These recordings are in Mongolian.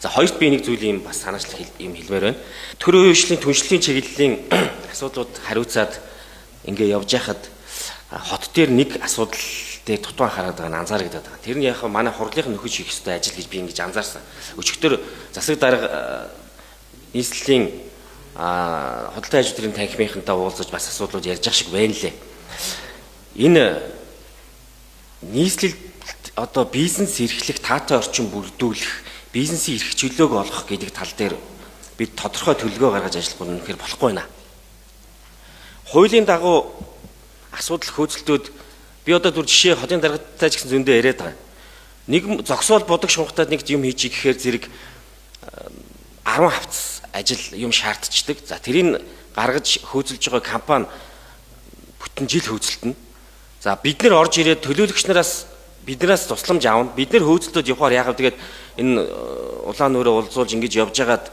За, хоёрт би нэг зүйл юм бас санаачлах юм хэлмээр байна. Төрийн хөгжлийн түншлэлийн чиглэлийн асуудлууд хариуцаад ингээ явж байхад хот дээр нэг асуудал дээр дутуу анхаарал байгаа нь анзаарагдаад байгаа. Тэр нь яг манай хурлынх нөхөж хийх ёстой ажил гэж би ингэж анзаарсан. Өчигдөр засаг дарга нийслэлийн худалдаа аж ахуйн танхимынхантай уулзаж бас асуудлууд ярьж байгаа шиг байна лээ. Энэ нийслэл одоо бизнес эрхлэх таатай орчин бүрдүүлэх, бизнесийн эрх чөлөөг олгох гэдэг тал дээр бид тодорхой төлөвлөгөө гаргаж ажиллах нь үнэхээр болохгүй байна. Хуулийн дагуу асуудал хөөцөлтүүд би одоо түр жишээ хотын даргатай ч гэсэн зөндөө яриад байгаа. Нэг зогсоол будаг шунхтаад нэг юм хийж гэхээр зэрэг 10 хавцас ажил юм шаардчихдаг. За, тэрийг гаргаж хөөцөлж байгаа компани бүтэн жил хөөцөлтөнө. За, бид нэр орж ирээд төлөөлөгч нараас биднээс тусламж авна. Бид нэр хөөцөлтөд явахаар яагаад тэгээд энэ улаан нүрээ уулзуулж ингэж явж байгаад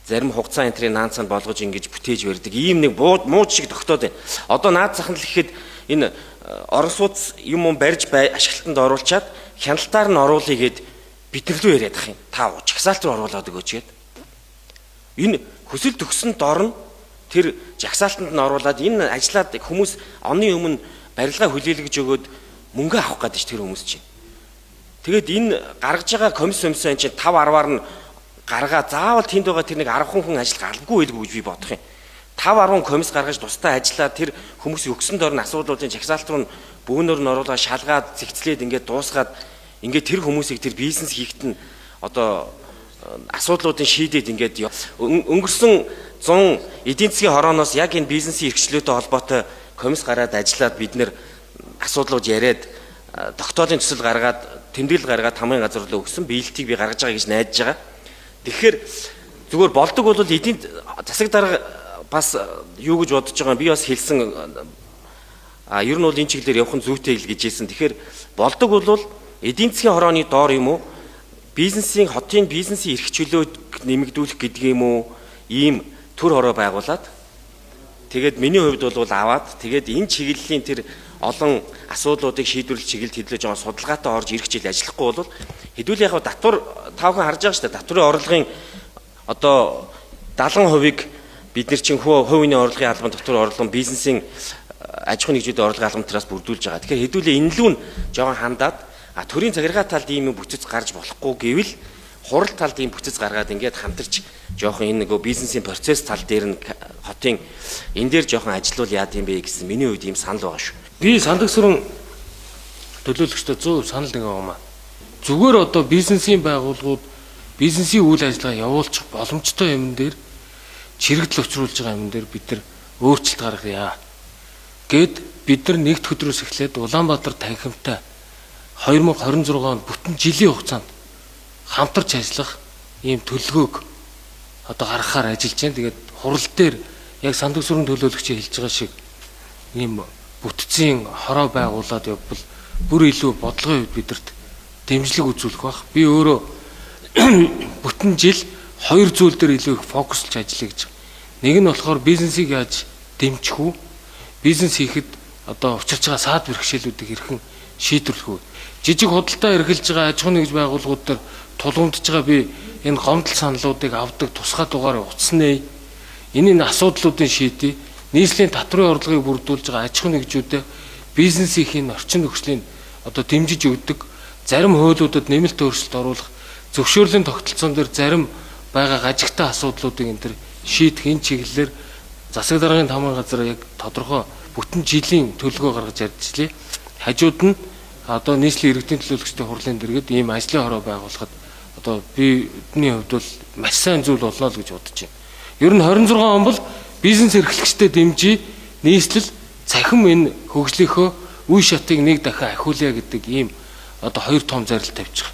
зарим хугацаа энтрийн наан цаанд болгож ингэж бүтээж барьдаг. Ийм нэг мууч шиг тогтоод байна. Одоо наад зах нь л гэхэд энэ орон сууц юм юм барьж ашиглалтанд оруулчаад хяналтаар нь оруулъя гэд бид нар лүү яриад ах юм. Та жагсаалт руу оруулаад өгөөч гэд. Энэ хүсэл төгсөн дор нь тэр жагсаалтанд нь оруулаад энэ ажиллаад хүмүүс оны өмнө барилгаа хүлээлгэж өгөөд мөнгө авах гэдэг чинь тэр хүмүүс чинь. Тэгээд энэ гаргаж байгаа комисс комисс чинь 5 10-аар нь гаргаа заавал тэнд байгаа тэр нэг 10 хүн ажиллах албагүй байлгүй гэж би бодох юм. 5 10 комисс гаргаж тусдаа ажиллаад тэр хүмүүсийн өгсөн дор нь асуудлуудын жагсаалт руу бөөнөр нь оруулаад шалгаад зэгцлээд ингээд дуусгаад ингээд тэр хүмүүсийг тэр бизнес хийхэд нь одоо асуудлуудын шийдээд ингээд өнгөрсөн 100 эдийн засгийн хорооноос яг энэ бизнесийн эрхчлөөтэй холбоотой комисс гараад ажиллаад бид нэр асуудлууд яриад тогтоолын төсөл гаргаад, тэмдэглэл гаргаад тамгын газар руу өгсөн биелтийг би гаргаж байгаа гэж найдаж байгаа. Тэгэхээр зүгээр болдог бол эдийн засаг дарга бас юу гэж бодож байгаа би бас хэлсэн, а ер нь бол энэ чиглэлээр явах нь зүйтэй л гэж хэлсэн. Тэгэхээр болдог бол эдийн засгийн хорооны доор юм уу, бизнесийн хотын бизнесийн эрх чөлөөг нэмэгдүүлэх гэдэг юм уу, ийм төр хороо байгуулад тэгээд миний хувьд бол аваад тэгээд энэ чиглэлийн тэр олон асуудлуудыг шийдвэрлэх чиглэлд хэдүүлж байгаа судалгаатай орж ирэх жил ажиллахгүй бол хэдүүл яг татвар та бүхэн харж байгаа шүү дээ. Татварын орлогын одоо 70%-ыг бид нар чинь хувийн орлогын албан, татварын орлого, бизнесийн аж ахуйн нэгжүүдийн орлогын албан бүрдүүлж байгаа. Тэгэхээр хэдүүлээ энэ лүү нь жоохон хандаад, а төрийн захиргаа талд ийм юм бүтэц гарч болохгүй гэвэл хурал талд ийм бүтэц гаргаад ингээд хамтарч жоохон энэ нөгөө бизнесийн процесс тал дээр нь хотын энэ дээр жоохон ажиллавал яад юм бэ гэсэн миний хувьд ийм санал байгаа шүү. Би сандагсрын төлөөлөгчдөд 100% санал нэг байгаа юм аа. Зүгээр одоо бизнесийн байгууллагууд бизнесийн үйл ажиллагаа явуулчих боломжтой юм дээр, чирэгдэл учруулж байгаа юм дээр бид нар өөрчлөлт гаргая. Гэд бид нар нэгд өдрөөс эхлээд Улаанбаатар танхимтай 2026 онд бүтэн жилийн хугацаанд хамтарч ажиллах ийм төлөвлөгөөг одоо гаргахаар ажиллаж байна. Тэгээд хурал дээр яг сандагсрын төлөөлөгчийн хэлж байгаа шиг ийм бүтцийн хороо байгуулад явбал бүр илүү бодлогын хувьд бидэрт дэмжлэг үзүүлэх бах. Би өөрөө бүтэн жил хоёр зүйл дээр илүү их фокуслж ажиллая гэж. Нэг нь болохоор бизнесийг яаж дэмжих үү? Бизнес хийхэд одоо учирч байгаа саад бэрхшээлүүдийг хэрхэн шийдвэрлэх үү? Жижиг худалдаа эрхэлж байгаа аж ахуйн нэгж байгууллагууд дээр тулгамдж байгаа би энэ гомдол саналуудыг авдаг тусгай дугаар утас нээ. Энэ асуудлуудын шийдээ. Нийслэлийн татврын орлогыг бүрдүүлж байгаа аж ахуйн нэгжүүдэд бизнесийн орчин нөхцөлийг одоо дэмжиж өгдөг, зарим хуулиудад нэмэлт өөрчлөлт оруулах, зөвшөөрлийн тогтолцоон дээр зарим байгаа гажигтай асуудлуудыг энэ төр шийдэх энэ чиглэлээр засаг даргын тамгын газар яг тодорхой бүтэн жилийн төлөвлөгөө гаргаж ярьжлээ. Хажууд нь одоо нийслэлийн иргэдийн төлөөлөгчдийн хурлын дэргэд ийм ажлын хороо байгуулахад одоо бидний хувьд бол маш сайн зүйл болно л гэж бодож байна. Ер нь 26 он бол бизнес эрхлэгчдэд дэмжиж, нийслэл цахим энэ хөгжлийнхөө үе шатыг нэг дахин ахиулъя гэдэг ийм одоо хоёр том зорилт тавьчих.